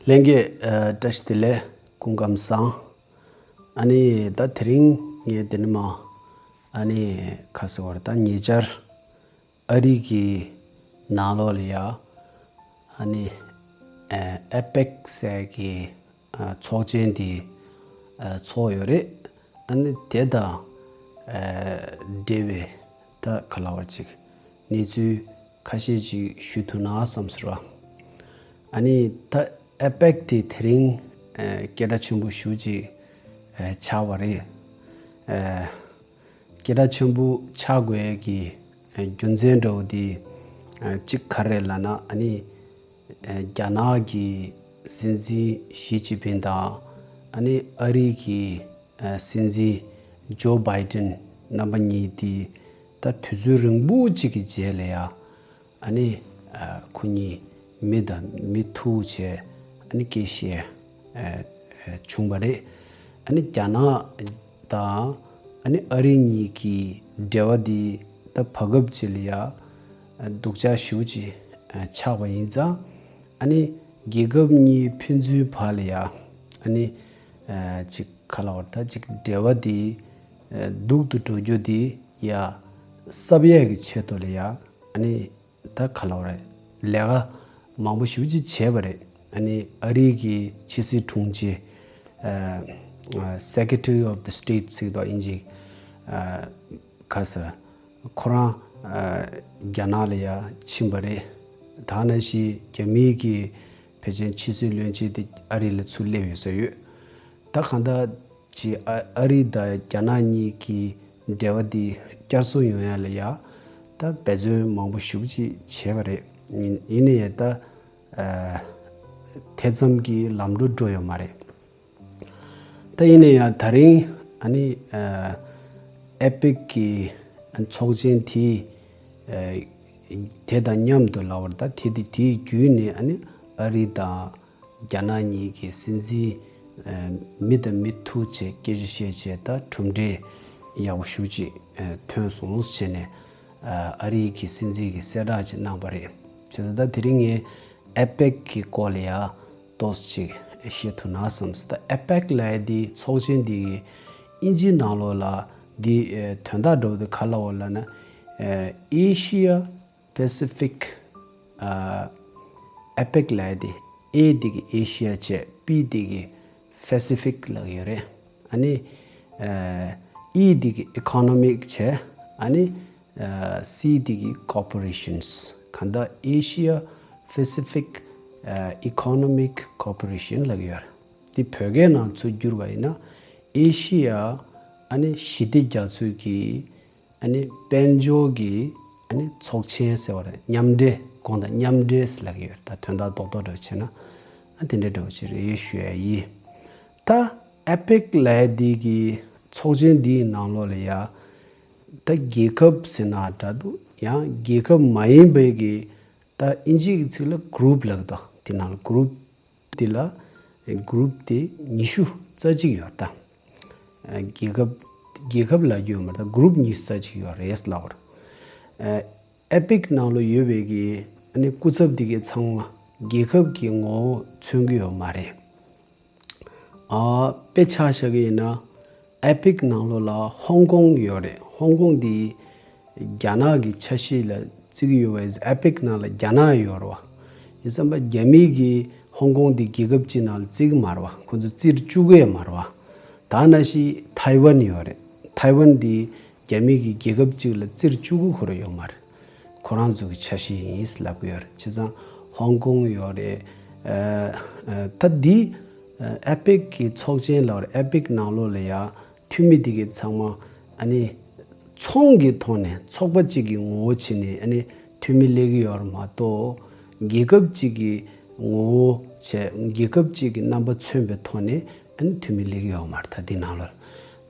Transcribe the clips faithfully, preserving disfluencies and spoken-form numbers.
ལྷན་རྒྱས། ཨ། བཀྲ་ཤིས་བདེ་ལེགས། སྐུ་ཁམས་བཟང་། ཨ་ནི་ད་དེ་རིང་ངས་འདི་ནས་མར་ཨ་ནི་ཁ་གསལ་བར་ད་ཉེ་ཆར་ཨ་རི་གི་ནང་ལོགས་ལ་ཡ་ཨ་ནི་ཨ་ཨེ་པེག་ཟེར་གི་ཨ་ཚོགས་ཆེན་དེ་ཨ་ཚོགས་ཡོད་རེད། ཨ་ནི་དེ་དང་ཨ་འབྲེལ་བའི་ད་ག་ལབ་དགོས་རེད། གནས་ཚུལ་ཁ་ཤས་ཅིག་ཞུ་ཐུབ་ན་བསམ་ཟེར་བ། ཨ་ནི་ད་ཨེ་པེག་དེ་དེ་རིང་ཨ་སྐད་གྲགས་ཆེན་པོ་ཞེ་པོ་ཅིག་ཨ་ཆགས་པ་རེད། ཨ་སྐད་གྲགས་ཆེན་པོ་ཆགས་དགོས་ཀྱི་ཨ་རྒྱུ་མཚན་འདྲ་བོ་དེ་ཨ་གཅིག་ག་རེ་རེད་ལབ་ན། ཨ་ནི་ཨ་རྒྱ་ནག་གི་སྲིད་འཛིན་ཞི་ཅིན་ཕིང་དང་ཨ་ནི་ཨ་རི་གི་ཨ་སྲིད་འཛིན་ཇོ་བྷའི་ཏིན་རྣམ་པ་གཉིས་དེ་ད་དུས་ཚོད་རིང་པོ་ཅིག་གི་རྗེས་ལ་ཡ་ཨ་ནི་ཨ་ཁོ་གཉིས་མིག་དང་མིག་ཐུག་བྱས་ཨ་ནི་སྐད་བཤད་ཨ་ཨ་བྱུང་བ་རེད། ཨ་ནི་རྒྱ་ནག་དང་ཨ་ནི་ཨ་རི་གཉིས་ཀྱི་འབྲེལ་བ་འདི་ད་བར་སྐབས་ཅིག་ལ་ཡ་ཨ་སྡུག་ཅག་ཞེ་པོ་ཅིག་ཨ་ཆགས་པ་ཡིན་ཙང་། ཨ་ནི་རྒྱལ་ཁབ་གཉིས་ཕན་ཚུན་བར་ལ་ཡ་ཨ་ནི་ཨ་ཅིག་ག་ལབ་དགོས་རེད། ད་ཅིག་འབྲེལ་བ་དེ་ཨ་སྡུག་ཏུ་འགྲོ་རྒྱུ་དེ་ཡ་གསབ་ཡས་ཀྱི་ཆེད་དུ་ལ་ཡ་ཨ་ནི་ད་ག་ལབ་དགོས་རེད། ལས་ཀ་མང་པོ་ཞེ་པོ་ཅིག་བྱས་པ་རེད། ཨ་ནི་ཨ་རི་གི་ཕྱི་སྲིད་དྲུང་ཆེ་ཨ་ཨ་Secretary of the State ཟེར་དུས་དབྱིན་ཇི་ཨ་ག་ཟེར། ཁོ་རང་ཨ་རྒྱ་ནག་ལ་ཡ་ཕྱིན་པ་རེད། ད་ནང་བཞིན་རྒྱ་མིའི་གི་ཕལ་ཆེར་ཕྱི་སྲིད་བློན་ཆེན་དེ་ཨ་རི་ལ་ཚུར་སླེབས་ཡོད་ས་ཡོད། ད་གང་ལྟར་ཅིག་ཨ་ཨ་རི་དང་རྒྱ་ནག་གཉིས་ཀྱི་འབྲེལ་བ་འདི་བསྐྱར་གསོ་ཡོང་ཡ་ལ་ཡ་ད་འབད་བརྩོན་མང་པོ་ཞེ་པོ་ཅིག་བྱས་པ་རེད། ཡིན་ཡིན་ན་ཡང་ད་ཨ་དེ་ཙམ་གྱི་ལམ་འགྲོ་འགྲོ་ཡོད་མ་རེད། ད་ཡིན་ན་ཡང་ད་རིང་ཨ་ནི་ཨ་ཨེ་པེག་གི་ཚོགས་ཆེན་དེ་ཨ་དེ་དང་མཉམ་དུ་ལབ་པ་རེད། ད་དེ་དེ་དེའི་བརྒྱུད་ནས་ཨ་ནི་ཨ་རི་དང་རྒྱ་ནག་གཉིས་ཀྱི་སྲིད་འཛིན་ཨ་མིག་དང་མིག་ཐུག་བྱས་སྐད་ཆ་བཤད་བྱས་ད་གྲུབ་འབྲས་ཡག་པོ་ཞེ་པོ་ཅིག་ཨ་ཐོན་སོང་ཟེར་ནས་ཨ་ཨ་རི་གི་སྲིད་འཛིན་གྱིས་གསལ་བསྒྲགས་ཅིག་གནང་པ་རེད། བྱས་ཙང་ད་དེ་རིང་ངས་ཨེ་པེག་གི་སྐོར་ལ་ཡ་ཏོག་ཙམ་ཅིག་བཤད་ཐུབ་ན་བསམ་སོང་། ད་ཨེ་པེག་ལབ་ཡ་འདི་ཚོགས་ཆེན་འདི་གི་དབྱིན་ཇིའི་ནང་ལོགས་ལ་འདི་ཨེ་དོན་དག་འདྲ་བོ་འདི་ག་ལབ་ཡོད་ལབ་ན། ཨེ་ཨེ་ཤི་ཡ་པེ་སི་ཕིག་ཨ་ཨེ་པེག་ལབ་ཡ་འདི། ཨེ་འདི་གི་ཨེ་ཤི་ཡ་བྱས། པི་འདི་གི་པེ་སི་ཕིག་ལབ་ཀྱི་ཡོད་རེད། ཨ་ནི་ཨེ་ཨི་འདི་གི་ཨི་ཀོ་ནོ་མིག་བྱས། ཨ་ནི་ཨ་སི་འདི་གི་ཀོ་པོ་རེ་ཤན། གང་ལྟར་ཨེ་ཤི་ཡ་པེ་སི་ཕིག་ཨ་ཨི་ཀོ་ནོ་མིག་ཀོ་པོ་རེ་ཤན་ལབ་ཀྱི་ཡོད་རེད། འདི་བོད་སྐད་ནང་ཚུར་བསྒྱུར་བ་ཡིན་ན། ཨེ་ཤི་ཡ་ཨ་ནི་ཞི་བདེ་རྒྱ་མཚོ་གི་ཨ་ནི་དཔལ་འབྱོར་གྱི་ཨ་ནི་ཚོགས་ཆེན་ཟེར་བ་རེད། མཉམ་འབྲེལ། དགོངས་དག་མཉམ་འབྲེལ་ཟེར་ལབ་ཀྱི་ཡོད་རེད། ད་དོན་དག་རྡོག་རྡོག་འདྲ་བོ་བྱས་ན་ཨ་དེ་འདྲ་འདྲ་བོ་ཅིག་རེད་ཞུ་ཡ་ཡིན། ད་ཨེ་པེག་ལབ་ཡ་འདི་གི་ཚོགས་ཆེན་འདིའི་ནང་ལོགས་ལ་ཡ་ད་རྒྱལ་ཁབ་ཟེར་ན་འདྲ་འདུག་ཡང་རྒྱལ་ཁབ་མ་ཡིན་པའི་གི་ད་དབྱིན་ཇིའི་གི་ཚིག་ལ་གུ་རུབ་ལབ་ཀྱི་འདུག་དེ་ནང་ལ་གུ་རུབ་དེ་ལ་གུ་རུབ་དེ་ཉི་ཤུ་རྩ་གཅིག་ཡོད་ད། རྒྱལ་ཁབ་རྒྱལ་ཁབ་ལབ་རྒྱུ་ཡོད་མ་རེད། ད་གུ་རུབ་ཉི་ཤུ་རྩ་གཅིག་ཡོད་རེད་ལབ་པ་རེད། ཨེ་པེག་ནང་ལོགས་ཡོད་པའི་གི་ཨ་ནི་སྐུ་ཚབ་དེ་གའི་ཚང་མ་རྒྱལ་ཁབ་ཀྱི་ངོ་བོ་མཚོན་གྱི་ཡོད་མ་རེད། ཨ་དཔེ་ཆ་བཞག་གི་ཡིན་ན་ཨེ་པེག་ནང་ལོགས་ལ་ཧོང་ཀོང་ཡོད་རེད། ཧོང་ཀོང་དེ་རྒྱ་ནག་གི་ཆ་ཤས་ལ་བརྩི་གི་ཡོད་པ་ཡིན། ཨེ་པེག་ནང་ལ་རྒྱ་ནག་ཡོད་རེད་བ། ཡིན་ཙང་པ་རྒྱ་མི་གིས་ཧོང་ཀོང་དེ་རྒྱལ་ཁབ་གཅིག་ནང་ལ་བརྩི་གི་མ་རེད་བ། ཁོ་ཚོ་བརྩི་བཅུག་གི་ཡོད་མ་རེད་བ། ད་ནང་བཞིན་ཐའེ་ཝན་ཡོད་རེད། ཐའེ་ཝན་དེ་རྒྱ་མི་གིས་རྒྱལ་ཁབ་གཅིག་ལ་བརྩི་བཅུག་གི་ཁོ་རང་ཡོད་མ་རེད། ཁོ་རང་ཚོ་གི་ཆ་ཤས་ཡིན་ལབ་གི་ཡོད་རེད། བྱས་ཙང་ཧོང་ཀོང་ཡོད་རེད། ཨ་ཨ་ད་འདི་ཨ་ཨེ་པེག་གི་ཚོགས་ཆེན་ལབ་རེད། ཨེ་པེག་ནང་ལོགས་ལ་ཡ་འཐུས་མི་དེ་གའི་ཚང་མ་ཨ་ནི་ཚོང་གི་ཐོག་ནས་ཚོགས་པ་གཅིག་གི་ངོ་བོ་བྱས་ནས་ཨ་ནི་འཐུས་མི་སླེབས་ཀྱི་ཡོད་རེད་མ་གཏོགས། རྒྱལ་ཁབ་གཅིག་གི་ངོ་བོ་བྱས། རྒྱལ་ཁབ་གཅིག་གི་རྣམ་པ་མཚོན་པའི་ཐོག་ནས་ཨ་ནི་འཐུས་མི་སླེབས་ཀྱི་ཡོད་མ་རེད། ད་འདི་ནང་ལོགས་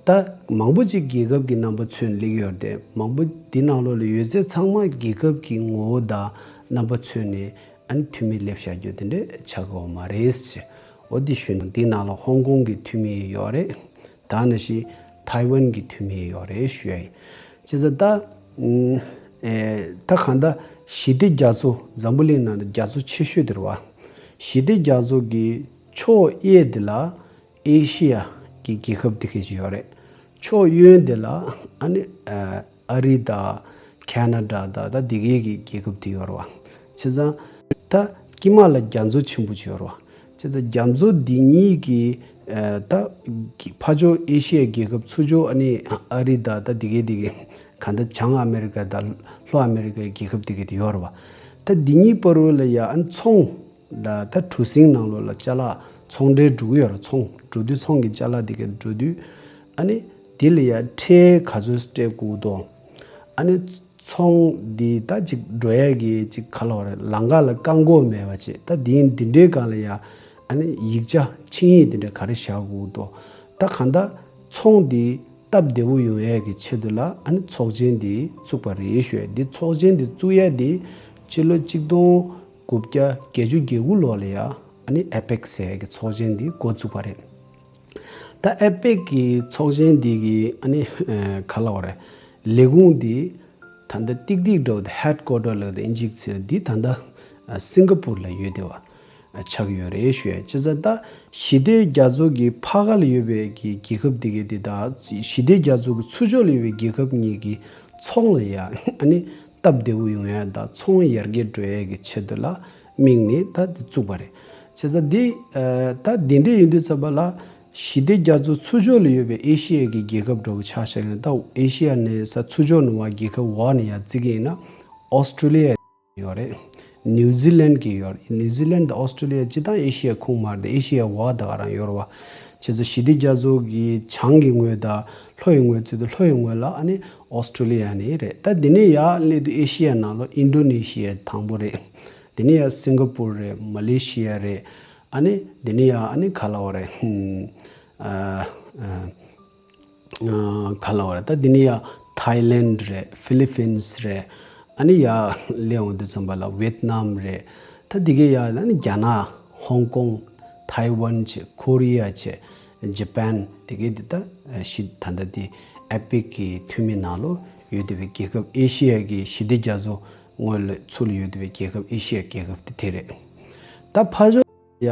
ད་མང་པོ་ཅིག་རྒྱལ་ཁབ་ཀྱི་རྣམ་པ་མཚོན་སླེབས་ཀྱི་ཡོད་རེད་དེ། མང་པོ་འདི་ནང་ལོགས་ལ་ཡོད་ཚད་ཚང་མ་རྒྱལ་ཁབ་ཀྱི་ངོ་བོ་དང་རྣམ་པ་མཚོན་ནས་ཨ་ནི་འཐུས་མི་སླེབས་བཞག་རྒྱུ་དེ་འདྲ་ཆགས་ཀྱི་ཡོད་མ་རེད་ཟེར། འོ་འདི་ཞུས་ན། འདི་ནང་ལ་ཧོང་ཀོང་གི་འཐུས་མི་ཡོད་རེད། ད་ནང་བཞིན་ཐའེ་ཝན་གྱི་འཐུས་མི་ཡོད་རེད་ཞུ་ཡ་ཡིན། བྱས་ཙང་ད་ཨ་ཨེ་ད་གང་ལྟར་ཞི་བདེ་རྒྱ་མཚོ་འཛམ་བུ་གླིང་ནང་ལ་རྒྱ་མཚོ་ཆེ་ཤོས་དེ་རེད་བ། ཞི་བདེ་རྒྱ་མཚོ་གི་ཕྱོགས་གཡས་དེ་ལ་ཨེ་ཤི་ཡ་གི་རྒྱལ་ཁབ་དེ་གས་ཅིག་ཡོད་རེད། ཕྱོགས་གཡོན་དེ་ལ་ཨ་ནི་ཨ་ཨ་རི་དང་ཁེ་ན་ཌ་དང་ད་དེ་གས་ཀྱི་རྒྱལ་ཁབ་དེ་ཡོད་རེད་བ། བྱས་ཙང་ད་དཀྱིལ་མ་ལ་རྒྱ་མཚོ་ཆེན་པོ་ཅིག་ཡོད་རེད་བ། བྱས་ཙང་རྒྱ་མཚོ་འདི་གཉིས་ཀྱི་ཨ་ད་ཕར་ཕྱོགས་ཨེ་ཤི་ཡའི་རྒྱལ་ཁབ། ཚུར་ཕྱོགས་ཨ་ནི་ཨ་རི་དང་ད་དེ་གས་དེ་གས་གང་ལྟར་བྱང་ཨ་མེ་རི་ཀ་དང་ལྷོ་ཨ་མེ་རི་ཀའི་རྒྱལ་ཁབ་དེ་གས་དེ་ཡོད་རེད་བ། ད་འདི་གཉིས་བར་ལ་ཡ་ཨ་ནི་ཚོང་ད་ད་གྲུ་གཟིངས་ནང་ལོགས་ལ་ཅ་ལག་ཚོང་འབྲེལ་འགྲོ་གི་ཡོད་རེད། ཚོང་འགྲོ་དུས་ཚོང་གི་ཅ་ལག་དེ་གས་འགྲོ་དུས་ཨ་ནི་དེ་ལ་ཡ་ཁྲལ་ག་ཚོད་སྤྲད་དགོས་འདུག་ཨ་ནི་ཚོང་འདི་ད་ཅིག་འགྲོ་ཡས་ཀྱི་ཅིག་ག་ལབ་དགོས་རེད། ལམ་ཁ་ལ་བཀག་འགོག་མེད་པ་བྱས། ད་འདི་འདི་འདྲའི་སྒང་ལ་ཡ་ཨ་ནི་ཡིག་ཆ་ཆིངས་ཡིག་དེ་འདྲ་ག་རེ་བཞག་དགོས་འདུག་ད་གང་ལྟར་ཚོང་འདི་སྟབས་བདེ་པོ་ཡོང་ཡས་ཀྱི་ཆེད་དུ་ལ་ཨ་ནི་ཚོགས་ཆེན་འདི་བཙུགས་པ་རེད་ཞུ་ཡས། འདི་ཚོགས་ཆེན་འདི་བཙུགས་ཡས་འདི་ཕྱི་ལོ་གཅིག་སྟོང་དགུ་བརྒྱ་བརྒྱད་ཅུ་གྱ་དགུ་ལོ་ལ་ཡ་ཨ་ནི་ཨེ་པེག་ཟེར་ཡས་ཀྱི་ཚོགས་ཆེན་འདི་འགོ་བཙུགས་པ་རེད། ད་ཨེ་པེག་གི་ཚོགས་ཆེན་འདི་གི་ཨ་ནི་ཨ་ག་ལབ་དགོས་རེད། ལས་ཁུངས་འདི་ད་ལྟ་ཏིག་ཏིག་འགྲོ་ད་ཧེད་ཀོ་ཊར་ལབ་ད་ཨིན་ཇིའི་ཚིག་འདི་ད་ལྟ་ཨ་སིང་ག་པུར་ལ་ཡོད་དེ་བ་ཨ་ཆགས་ཡོད་རེད་ཞུ་ཡས། བྱས་ཙང་ད་ཞི་བདེ་རྒྱ་མཚོ་གི་ཕ་ག་ལ་ཡོད་པའི་གི་རྒྱལ་ཁབ་འདི་གས་འདི་དང་ཞི་བདེ་རྒྱ་མཚོ་གི་ཚུར་ཕྱོགས་ལ་ཡོད་པའི་རྒྱལ་ཁབ་གཉིས་ཀྱི་ཚོང་ལ་ཡ་ཨ་ནི་སྟབས་བདེ་པོ་ཡོང་ཡས་དང་ཚོང་ཡར་རྒྱས་འགྲོ་ཡས་ཀྱི་ཆེད་དུ་ལ་དམིགས་ནས་ད་འདི་བཙུགས་པ་རེད། བྱས་ཙང་འདི་ཨ་ད་འདི་འདྲ་ཡིན་དུས་ཙམ་པ་ལ་ཞི་བདེ་རྒྱ་མཚོ་ཚུར་ཕྱོགས་ལ་ཡོད་པའི་ཨེ་ཤི་ཡའི་གི་རྒྱལ་ཁབ་འདྲ་བོ་ཆ་བཞག་ན། ད་ཨེ་ཤི་ཡ་ནས་ས་ཚུར་ཕྱོགས་ནས་བ་རྒྱལ་ཁབ་འོག་ནས་ཡར་བརྩི་གི་ཡིན་ན་ཨོ་སི་ཀྲོ་ལི་ཡ་ཡོད་རེད། ནིའུ་ཛི་ལན་གྱི་ཡོད་རེད། ནིའུ་ཛི་ལན་དང་ཨོ་སི་ཀྲོ་ལི་ཡ་སྤྱིར་བཏང་ཨེ་ཤི་ཡའི་ཁོངས་མ་རེད་དེ། ཨེ་ཤི་ཡའི་འོག་ད་ག་རང་ཡོད་རེད་བ། བྱས་ཙང་ཞི་བདེ་རྒྱ་མཚོ་གི་བྱང་གི་ངོས་དང་ལྷོ་ཡི་ངོས་བརྩིས་དུས་ལྷོ་ཡི་ངོས་ལ་ཨ་ནི་ཨོ་སི་ཀྲོ་ལི་ཡ་ནས་རེད། ད་འདི་ནས་ཡར་སླེབས་དུས་ཨེ་ཤི་ཡའི་ནང་ལོགས་ཨིན་ཌོ་ནེ་ཤི་ཡ་དང་པོ་རེད། དེ་ནས་ཡར་སིང་ག་པུར་རེད། མ་ལེ་ཤི་ཡ་རེད། ཨ་ནི་དེ་ནས་ཡར་ཨ་ནི་ག་ལབ་དགོས་རེད། ཧུམ། ཨ་ཨ་ཨ་ག་ལབ་དགོས་རེད། ད་དེ་ནས་ཡར་ཐའི་ལེན་ཌི་རེད། ཧྥི་ལི་ཕིན་སི་རེད། ཨ་ནི་ཡར་སླེབས་འོང་དུས་ཙམ་པ་ལ་ཝེད་ནམ་རེད། ད་དེ་གའི་ཡར་ལ་ནི་རྒྱ་ནག་ཧོང་ཀོང་ཐའེ་ཝན་བྱས། ཁོ་རི་ཡ་བྱས། ཇ་པན། དེ་གའི་དེ་ད་ཞི་ད་ལྟ་དེ་ཨེ་པེག་གི་འཐུས་མི་ནང་ལོགས་ཡོད་བསྡད་པའི་རྒྱལ་ཁབ། ཨེ་ཤི་ཡ་གི་ཞི་བདེ་རྒྱ་མཚོ་ངོས་ལ་ཚུར་ལ་ཡོད་བསྡད་པའི་རྒྱལ་ཁབ། ཨེ་ཤི་ཡ་རྒྱལ་ཁབ་དེ་དེ་རེད། ད་ཕར་ཕྱོགས་ཡ་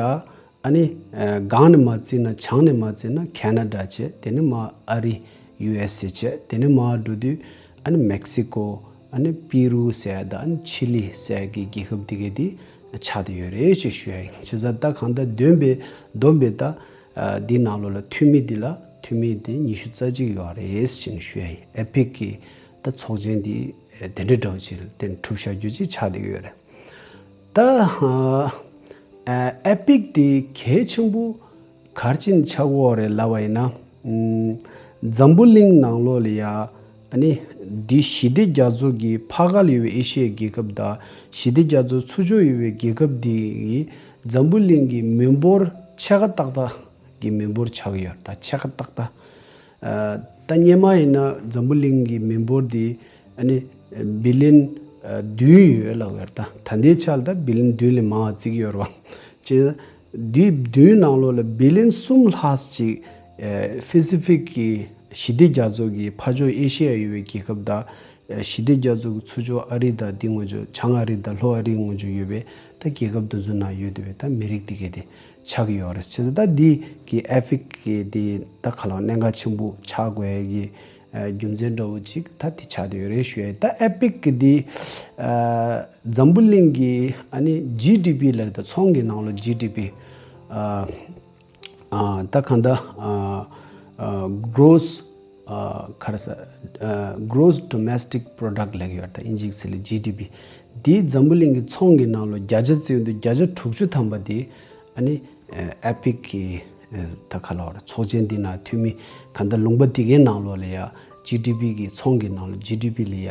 ཨ་ནི་ཨ་སྒང་ནས་མར་བརྩིས་ན། བྱང་ནས་མར་བརྩིས་ན་ཁེ་ན་ཌ་བྱས། དེ་ནས་མར་ཨ་རི་ཡུ་ཨེས་ཨེ་བྱས། དེ་ནས་མར་འགྲོ་དུས་ཨ་ནི་མེག་སི་ཀོ། ཨ་ནི་པི་རུ་ཟེར་ཡ་དང་ཨ་ནི་ཆི་ལི་ཟེར་ཡ་གི་རྒྱལ་ཁབ་དེ་གས་དེ་ཆགས་བསྡད་ཡོད་རེད་ཅེས་ཞུ་ཡ་ཡིན། བྱས་ཙང་ད་གང་ལྟར་བསྡོམས་པས་བསྡོམས་པས་ད་ཨ་འདི་ནང་ལོགས་ལ་འཐུས་མི་འདི་ལ་འཐུས་མི་དེ་ཉི་ཤུ་རྩ་གཅིག་ཡོད་རེད་ཅེས་ཞུ་ཡ་ཡིན། ཨེ་པེག་གི་ད་ཚོགས་ཆེན་འདི་དེ་འདྲ་འདྲ་བོ་ཅིག་དེ་གྲུབ་བཞག་རྒྱུ་ཅིག་ཆགས་བསྡད་ཀྱི་ཡོད་རེད། ད་ཨ་ཨ་ཨེ་པེག་དེ་གལ་ཆེན་པོ་ག་རེ་བྱས་ནས་ཆགས་ཀྱི་ཡོད་རེད་ལབ་པ་ཡིན་ན། ཨམ་འཛམ་བུ་གླིང་ནང་ལོགས་ལ་ཡ་ཨ་ནི་འདི་ཞི་བདེ་རྒྱ་མཚོ་གི་ཕར་ཁ་ལ་ཡོད་པའི་ཨེ་ཤི་ཡའི་རྒྱལ་ཁབ་དང་ཞི་བདེ་རྒྱ་མཚོ་ཚུར་ཕྱོགས་ཡོད་པའི་རྒྱལ་ཁབ་འདི་ཡི་འཛམ་བུ་གླིང་གི་མི་འབོར་ཕྱེད་ཀ་ཏག་ཏག་གི་མི་འབོར་ཆགས་ཀྱི་ཡོད་རེད། ད་ཕྱེད་ཀ་ཏག་ཏག་ཨ་ད་སྔོན་མ་ཡིན་ན་འཛམ་བུ་གླིང་གི་མི་འབོར་འདི་ཨ་ནི་བི་ལི་ཡན་ཨ་བདུན་ཡོད་ལབ་ཡོད་རེད། ད་ད་ལྟའི་ཆར་ད་བི་ལི་ཡན་བདུན་ལས་མང་བ་བརྩི་གི་ཡོད་རེད་བ། བྱས་ཙང་འདི་བདུན་ནང་ལོགས་ལ་བི་ལི་ཡན་གསུམ་ལྷག་ཅིག་ཨ་པེ་སི་ཕིག་གི་ཞི་བདེ་རྒྱ་མཚོ་གི་ཕར་ཕྱོགས་ཨེ་ཤི་ཡ་ཡོད་པའི་རྒྱལ་ཁབ་དང་། ཞི་བདེ་རྒྱ་མཚོ་གི་ཚུར་ཕྱོགས་ཨ་རི་དང་འདི་ངོས་ཕྱོགས་བྱང་ཨ་རི་དང་ལྷོ་ཨ་རི་ངོས་ཕྱོགས་ཡོད་པའི་ད་རྒྱལ་ཁབ་འདི་ཚོ་ནང་ཡོད་བསྡད་པའི་ད་མི་རིགས་དེ་གས་དེ་ཆགས་ཀྱི་ཡོད་རེད། བྱས་ཙང་ད་འདི་གི་ཨེ་པེག་གི་དེ་ད་ག་ལ་གནད་འགག་ཆེན་པོ་ཆགས་དགོས་ཡ་གི་ཨ་རྒྱུ་མཚན་འདྲ་བོ་ཅིག་ད་དེ་ཆགས་བསྡད་ཡོད་རེད་ཞུ་ཡ་ཡིན། ད་ཨེ་པེག་གི་དེ་ཨ་འཛམ་བུ་གླིང་གི་ཨ་ནི་ཇི་ཌི་པི་ལབ་ད་ཚོང་གི་ནང་ལོགས་ཇི་ཌི་པི་ཨ། ཨ་ད་གང་ལྟར་ཨ་ཨ་gross ཨ་ག་རེ་ཟེར་ཨ་gross domestic product ལབ་ཀྱི་ཡོད་རེད། ད་ཨིན་ཇིའི་ཚིག་ལ་ཇི་ཌི་པི། འདི་འཛམ་བུ་གླིང་གི་ཚོང་གི་ནང་ལོགས་བརྒྱ་ཆ་བརྩིས་ཡོང་དུས་བརྒྱ་ཆ་དྲུག་ཅུ་ཐམ་པ་འདི་ཨ་ནི་ཨ་ཨེ་པེག་གི་ཨ་ད་ག་ལབ་དགོས་རེད། ཚོགས་ཆེན་འདི་ནང་འཐུས་མི་གང་ལྟར་ལུང་པ་འདི་གའི་ནང་ལོགས་ལ་ཡ་ཇི་ཌི་པི་གི་ཚོང་གི་ནང་ལོགས་ཇི་ཌི་པི་ལ་ཡ་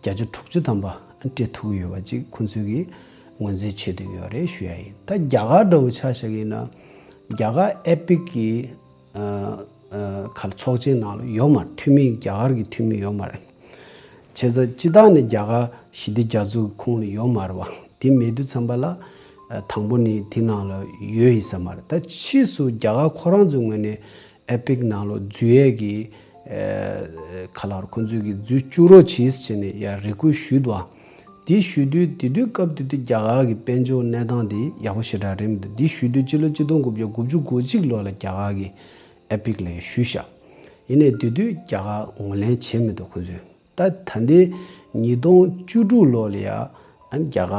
བརྒྱ་ཆ་དྲུག་ཅུ་ཐམ་པ་སྤྲད་ཐུབ་ཀྱི་ཡོད་པ་ཅིག་ཁོང་ཚོས་ཀྱིས་ངོས་འཛིན་བྱེད་ཀྱི་ཡོད་རེད་ཞུ་ཡ་ཡིན། ད་རྒྱ་གར་འདྲ་བོ་ཆ་བཞག་ཡིན་ན་རྒྱ་གར་ཨེ་པེག་གི་ཨ་ཨ་ག་ལ་ཚོགས་ཆེན་ནང་ལ་ཡོད་མ་རེད། འཐུས་མི་རྒྱ་གར་གྱི་འཐུས་མི་ཡོད་མ་རེད། བྱས་ཙང་སྤྱིར་བཏང་ནས་རྒྱ་གར་ཞི་བདེ་རྒྱ་མཚོ་གི་ཁོངས་ལ་ཡོད་མ་རེད་བ། དེ་མེད་དུས་ཙམ་པ་ལ་ཨ་དང་པོ་ནས་དེ་ནང་ལ་ཡོད་ཡིན་ས་མ་རེད། ད་ཕྱིས་སུ་རྒྱ་གར་ཁོ་རང་ཚོའི་ངོས་ནས་ཨེ་པེག་ནང་ལོགས་འཛུལ་ཡས་ཀྱི་ཨ་ག་ལ་ཁོང་ཚོས་ཀྱི་འཛུལ་བཅུག་རོགས་གྱིས་ཟེར་ནས་ཡ་རེ་སྐུལ་ཞུས་འདུག་ཨ། དེ་ཞུ་དུས་དེ་དུས་སྐབས་དེ་དུས་རྒྱ་གར་གྱི་དཔལ་འབྱོར་གནས་སྟངས་དེ་ཡག་པོ་ཞེ་དྲག་རེད་མི་འདུག་དེ་ཞུ་དུས་སྤྱི་ལོ་ཆིག་སྟོང་དགུ་བརྒྱ་དགུ་བཅུ་གོ་གཅིག་ལོ་ལ་རྒྱ་གར་གྱི་ཨེ་པིག་ལ་ཞུས་ཤག་ཡིན་ནའི་དེ་དུས་རྒྱ་གར་ངོས་ལེན་བྱས་མི་འདུག་ཁོང་ཚོས། ད་ད་ལྟའི་ཉིས་སྟོང་བཅུ་དྲུག་ལོ་ལ་ཡ་ཨ་ནི་རྒྱ་གར་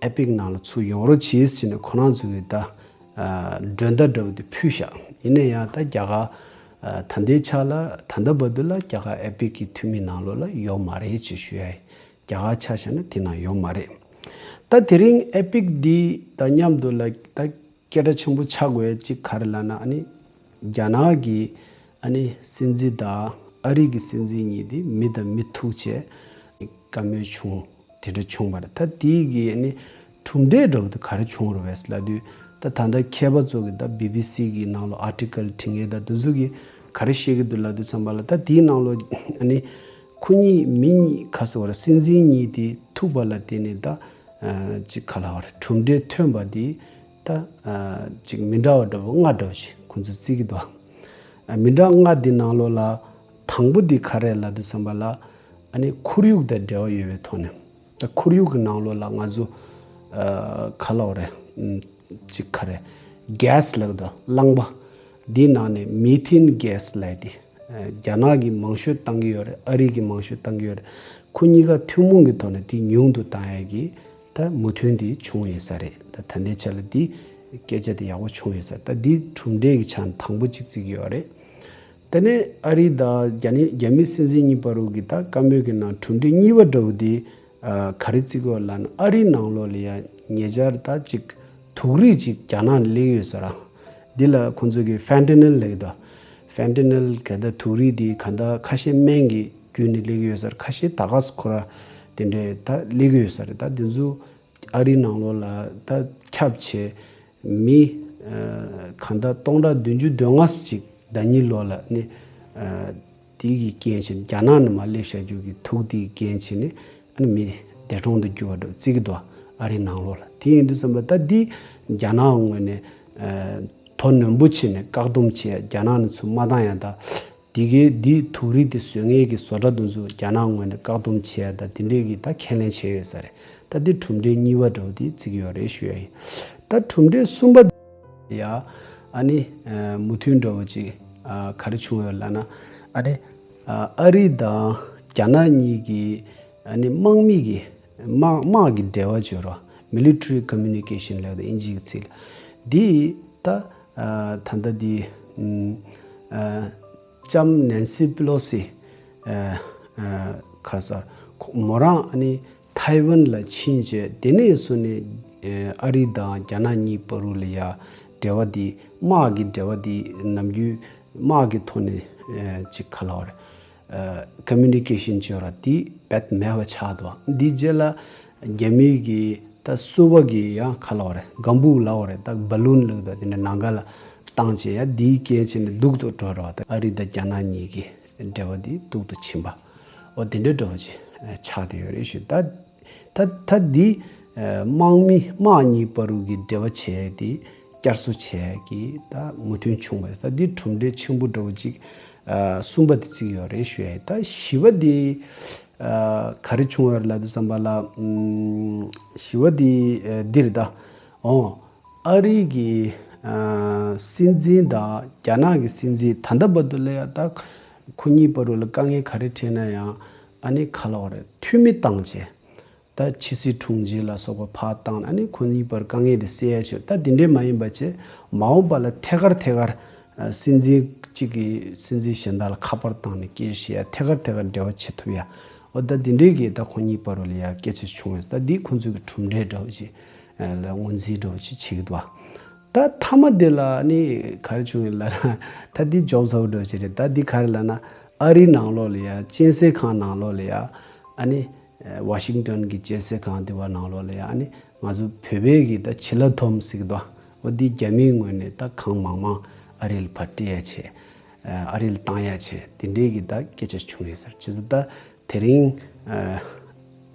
ཨེ་པིག་ནང་ལ་ཚུར་ཡོང་རོགས་བྱེད་ཟེར་ནས་ཁོ་རང་ཚོ་གིས་ད་མགྲོན་བརྡ་འདྲ་བོ་དེ་ཕུལ་ཤག་ཡིན་ན་ཡང་ད་རྒྱ་གར་ད་ལྟའི་ཆ་ལ་ད་ལྟ་བར་དུ་ལ་རྒྱ་གར་ཨེ་པིག་གི་འཐུས་མི་ནང་ལོགས་ལ་ཡོད་མ་རེད་ཅེས་ཞུ་ཡ་ཡིན། རྒྱ་གར་ཆ་བཞག་ན་དེ་ནང་ཡོད་མ་རེད། ད་དེ་རིང་ཨེ་པིག་འདི་དང་མཉམ་དུ་ལ་ད་སྐད་གྲགས་ཆེན་པོ་ཆགས་དགོས་ཡ་གཅིག་ག་རེ་ལབ་ན། ཨ་ནི་རྒྱ་ནག་གི་ཨ་ནི་སྲིད་འཛིན་དང་ཨ་རི་གི་སྲིད་འཛིན་གཉིས་དེ་མི་དང་མི་ཐུག་བྱས་བཀའ་མོལ་བྱུང་། དེ་འདྲ་བྱུང་བ་རེད། ད་དེའི་གི་ཨ་ནི་གྲུབ་འབྲས་འདྲ་བོ་དེ་ག་རེ་བྱུང་རེད་པས་ལབ་དུས། ད་ད་ལྟ་མཁས་པ་ཚོ་གི་ད་བི་བི་སི་གི་ནང་ལོགས་ཨར་ཊི་ཀལ་བྲིས་མཁན་ད་དེ་ཚོ་གིས་ག་རེ་བཤད་ཀྱི་འདུག་ལབ་དུས་ཙམ་པ་ལ། ད་དེའི་ནང་ལོགས་ཨ་ནི་ཁོ་གཉིས་མི་གཉིས་ག་ཟེར་བ་རེད། སྲིད་འཛིན་གཉིས་དེ་ཐུག་པ་ལ་བརྟེན་ནས་ད་ཅིག་ག་ལབ་པ་རེད། གྲུབ་འབྲས་ཐོན་པ་དེ་ད་ཅིག་མི་འདྲ་བ་འདྲ་བོ་ལྔ་འདྲ་བོ་ཞིག་ཁོང་ཚོས་བརྩི་གི་འདུག་མི་འདྲ་ལྔ་དེ་ནང་ལོགས་ལ་དང་པོ་དེ་ག་རེ་ལབ་དུས་ཙམ་པ་ལ། ཨ་ནི་ཁོར་ཡུག་དང་འབྲེལ་བ་ཡོད་པའི་ཐོག་ནས། ད་ཁོར་ཡུག་གི་ནང་ལོགས་ལ་ང་ཚོ་ཨ་ག་ལབ་པ་རེད། ཨམ་ཅིག་ག་རེ་གེ་སི་ལབ་དང་རླངས་པ་འདིའི་ནང་ནས་མེ་ཐེན་གེ་སི་ལབ་དེ་ཨ་རྒྱ་ནག་གིས་མང་ཤོས་བཏང་གི་ཡོད་རེད། ཨ་རི་གིས་མང་ཤོས་བཏང་གི་ཡོད་རེད། ཁོ་གཉིས་ཀ་ཐུན་མོང་གི་ཐོག་ནས་དེ་ཉུང་དུ་བཏང་ཡ་གི་ད་མོས་མཐུན་དེ་བྱུང་ཡོད་ས་རེད། ད་ད་ལྟའི་ཆ་ལ་དེ་སྐད་ཆ་དེ་ཡག་པོ་བྱུང་ཡོད་ས་རེད། ད་དེ་གྲུབ་འབྲས་ཀྱི་ཆ་ནས་དང་པོ་གཅིག་བརྩི་གི་ཡོད་རེད། དེ་ནས་ཨ་རི་དང་རྒྱ་ནི་རྒྱ་མི་སྲིད་འཛིན་གཉིས་བར་དུ་གི་ད་བཀའ་མོལ་གྱི་ནང་གྲུབ་འབྲས་གཉིས་པ་འདྲ་བོ་དེ་ཨ་ག་རེ་བརྩི་དགོས་ལབ་ན། ཨ་རིའི་ནང་ལོགས་ལ་ཡ་ཉེ་ཆར་ད་ཅིག་དུག་རིགས་ཅིག་རྒྱ་ནག་ནས་སླེབས་ཀྱི་ཡོད་ས་རེད། འདི་ལ་ཁོང་ཚོ་གིས་ཕེན་ཏེ་ནིལ་ལབ་ཀྱི་འདུག་ཕེན་ཏེ་ནིལ་ག་ད་དུག་རིགས་དེ་ག་ད་ཁ་ཤས་སྨན་གྱི་བརྒྱུད་ནས་སླེབས་ཀྱི་ཡོད་ས་རེད། ཁ་ཤས་ད་ག་སེ་ཁོ་ར་དེ་འདྲས་ད་སླེབས་ཀྱི་ཡོད་ས་རེད། ད་དེ་ཚོ་ཨ་རིའི་ནང་ལོགས་ལ་ད་ཁྱབ་བྱས། མི་ཨ་གང་ལྟར་སྟོང་ཕྲག་བདུན་ཅུ་དོན་ལྔ་ཅིག་ཟླ་ཉིན་ལོ་ལ་ནི་ཨ་དེ་གི་རྐྱེན་བྱས་ནས། རྒྱ་ནག་ནས་མར་སླེབས་བཞག་རྒྱུ་གི་དུག་དེ་གི་རྐྱེན་བྱས་ནས་ཨ་ནི་མི་འདས་གྲོངས་དུ་གྱུར་བ་འདྲ་བརྩི་གི་འདུག་ཨ་རིའི་ནང་ལོགས་ལ། དེ་ཡིན་དུས་ཙམ་པ་ད་འདི་རྒྱ་ནག་ངོས་ནས་ཨ་དོ་ནན་པོ་བྱས་ནས་བཀག་སྡོམ་བྱས། རྒྱ་ནག་ནས་ཚུར་མ་བཏང་ཡ་ད། དེ་གའི་འདི་དུག་རིགས་དེ་བཟོ་མཁན་གྱི་བཟོ་གྲྭ་དེ་ཚོ་རྒྱ་ནག་ངོས་ནས་བཀག་སྡོམ་བྱས་ཡ་ད་དེ་འདྲས་ཀྱི་ད་ཁས་ལེན་བྱས་ཡོད་ས་རེད། ད་འདི་གྲུབ་འབྲས་གཉིས་པ་འདྲ་བོ་དེ་བརྩི་གི་ཡོད་རེད་ཞུ་ཡ་ཡིན། ད་གྲུབ་འབྲས་གསུམ་པ་ཡ་ཨ་ནི་ཨ་མོས་མཐུན་འདྲ་བོ་ཅིག་ཨ་ག་རེ་བྱུང་ཡོད་ལབ་ན། ཨ་ནི་ཨ་ཨ་རི་དང་རྒྱ་ནག་གཉིས་ཀྱི་ཨ་ནི་དམག་མི་གི་དམག་དམག་གི་འབྲེལ་བ་བརྗོད་རོགས། མི་ལི་ཊ་རི་ཀོ་མུ་ནི་ཀེ་ཤན་ལབ་དང་ཨིན་ཇི་གི་ཚིག་ལ། འདི་ད་ཨ་ད་ལྟ་འདི་ཨ་ལྕམ་ནན་སི་པི་ལོ་སི་ཨ་ཨ་ག་ཟེར་ཁོ་མོ་རང་ཨ་ནི་ཐའེ་ཝན་ལ་ཕྱིན་རྗེས། དེ་ནས་བཟུང་ནས་ཨ་ཨ་རི་དང་རྒྱ་ནག་གཉིས་བར་དུ་ལ་ཡ་འབྲེལ་བ་འདི་དམག་གི་འབྲེལ་བ་འདི་ནམ་རྒྱུན་དམག་གི་ཐོག་ནས་ཨ་ཅིག་ག་ལབ་དགོས་རེད། ཨ་ཀོ་མུ་ནི་ཀེ་ཤན་བརྗོད་རོགས་དེ་རྦད་མེད་པ་ཆགས་འདུག་འདི་རྗེས་ལ་རྒྱ་མི་གི་ད་སུད་པ་གི་ཡང་ག་ལབ་དགོས་རེད། གམ་བུ་ལབ་དགོས་རེད། ད་བ་ལུན་ལབ་དང་དེ་འདྲ་ནམ་མཁའ་ལ་བཏང་བྱས་ཡ་འདིའི་རྐྱེན་བྱས་ནས་སྡུག་ཏུ་འགྲོ་རོགས། ད་ཨ་རི་དང་རྒྱ་ནག་གཉིས་ཀྱི་འབྲེལ་བ་འདི་སྡུག་ཏུ་ཕྱིན་པ། འོ་དེ་འདྲ་འདྲ་བོ་ཅིག་ཆགས་བསྡད་ཡོད་རེད་ཞུ། ད་ད་ད་འདི་ཨ་དམག་མི་དམག་གཉིས་བར་དུ་གི་འབྲེལ་བ་བྱས་ཏེ་བསྐྱར་གསོ་བྱས་ཀྱི་ད་མོས་མཐུན་བྱུང་བས། ད་འདི་གྲུབ་འབྲས་ཆེན་པོ་འདྲ་བོ་ཅིག་ཨ་གསུམ་པ་དེ་བརྩི་གི་ཡོད་རེད་ཞུ་ཡ་ཡིན། ད་བཞི་པ་དེ་ཨ་ག་རེ་བྱུང་ཡོད་རེད་ལབ་དུས་ཙམ་པ་ལ། ཨམ་བཞི་པ་དེ་ཨ་འདི་རེད་ད། འོ་ཨ་རི་གི་ཨ་སྲིད་འཛིན་དང་རྒྱ་ནག་གི་སྲིད་འཛིན་ད་ལྟ་བར་དུ་ལ་ཡ་ད་ཁོ་གཉིས་བར་དུ་ལ་དཀའ་ངལ་ག་རེ་འཕྲད་ན་ཡང་ཨ་ནི་ག་ལབ་དགོས་རེད། འཐུས་མི་བཏང་བྱས། ད་ཕྱི་སྲིད་དྲུང་ཆེ་ལ་སོགས་པ་ཕར་བཏང་ནས་ཨ་ནི་ཁོ་གཉིས་བར་དཀའ་ངལ་དེ་སེལ་ཡ་བྱས། ད་དེ་འདྲས་མ་ཡིན་པ་བྱས་མ་འོངས་པ་ལ་ཐད་ཀར་ཐད་ཀར་ཨ་སྲིད་འཛིན་གཅིག་གིས་སྲིད་འཛིན་གཞན་དག་ལ་ཁ་པར་བཏང་ནས་སྐད་ཆ་བཤད་ཡ། ཐད་ཀར་ཐད་ཀར་འབྲེལ་བ་བྱེད་ཐུབ་ཡ། འོ་ད་དེ་འདྲས་ཀྱི་ད་ཁོ་གཉིས་བར་དུ་ལ་ཡ་སྐད་ཆ་བྱུང་ཡོད། ད་འདི་ཁོ་ཚོའི་གི་གྲུབ་འབྲས་འདྲ་བོ་ཅིག་ཨ་ལ་ངོས་འཛིན་འདྲ་བོ་ཅིག་བྱེད་ཀྱི་འདུག་བ། ད་མཐའ་མ་དེ་ལ་ནི་ག་རེ་བྱུང་ཡོད་ལབ་ན། ད་འདི་འཇོག་ཚ་བོ་འདྲ་བོ་ཅིག་རེད། ད་འདི་ག་རེ་ལབ་ན། ཨ་རིའི་ནང་ལོགས་ལ་ཡ་སྤྱན་གསལ་ཁང་ནང་ལོགས་ལ་ཡ་ཨ་ནི་ཝ་ཤིང་ཏོན་གྱི་སྤྱན་གསལ་ཁང་དེ་བ་ནང་ལོགས་ལ་ཡ་ཨ་ནི་ང་ཚོ་བོད་པའི་གི་ད་བྱི་ལ་དོམ་ཟེར་གི་འདུག་འོ་འདི་རྒྱ་མིའི་ངོས་ནས་ད་གང་མང་མང་ཨ་རི་ལ་ཕར་སྤྲད་ཡ་བྱས། ཨ་རི་ལ་བཏང་ཡ་བྱས། དེ་འདྲའི་གི་ད་སྐད་ཆ་བྱུང་ཡོད་ཟེར། བྱས་ཙང་ད་དེ་རིང་ཨ་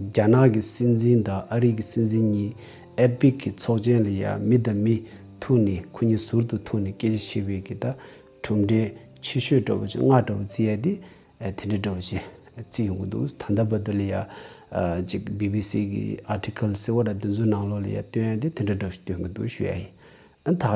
རྒྱ་ནག་གི་སྲིད་འཛིན་དང་ཨ་རི་གི་སྲིད་འཛིན་གཉིས་ཨེ་པེག་གི་ཚོགས་ཆེན་ལ་ཡ་མི་དང་མི་ཐུག་ནས་ཁོ་གཉིས་ཟུར་དུ་ཐུག་ནས་སྐད་ཆ་བཤད་པའི་གི་ད་གྲུབ་འབྲས་ཆེ་ཤོས་འདྲ་བོ་ཅིག་ལྔ་འདྲ་བོ་བརྩི་ཡ་དེ། ཨ་དེ་འདྲ་འདྲ་བོ་ཞིག་བརྩི་ཡོང་གི་འདུག་ད་ལྟ་བར་དུ་ལ་ཡ་ ཨ་ཅིག་བི་བི་སི་གི་ཨར་ཊི་ཀལ་ཟེར་བ་འདྲ་དེ་ཚོའི་ནང་ལོགས་ལ་ཡ་སྟོན་ཡ་དེ་དེ་འདྲ་འདྲ་ཞིག་སྟོན་གི་འདུག་ཞུ་ཡ་ཡིན། ཨ་ད་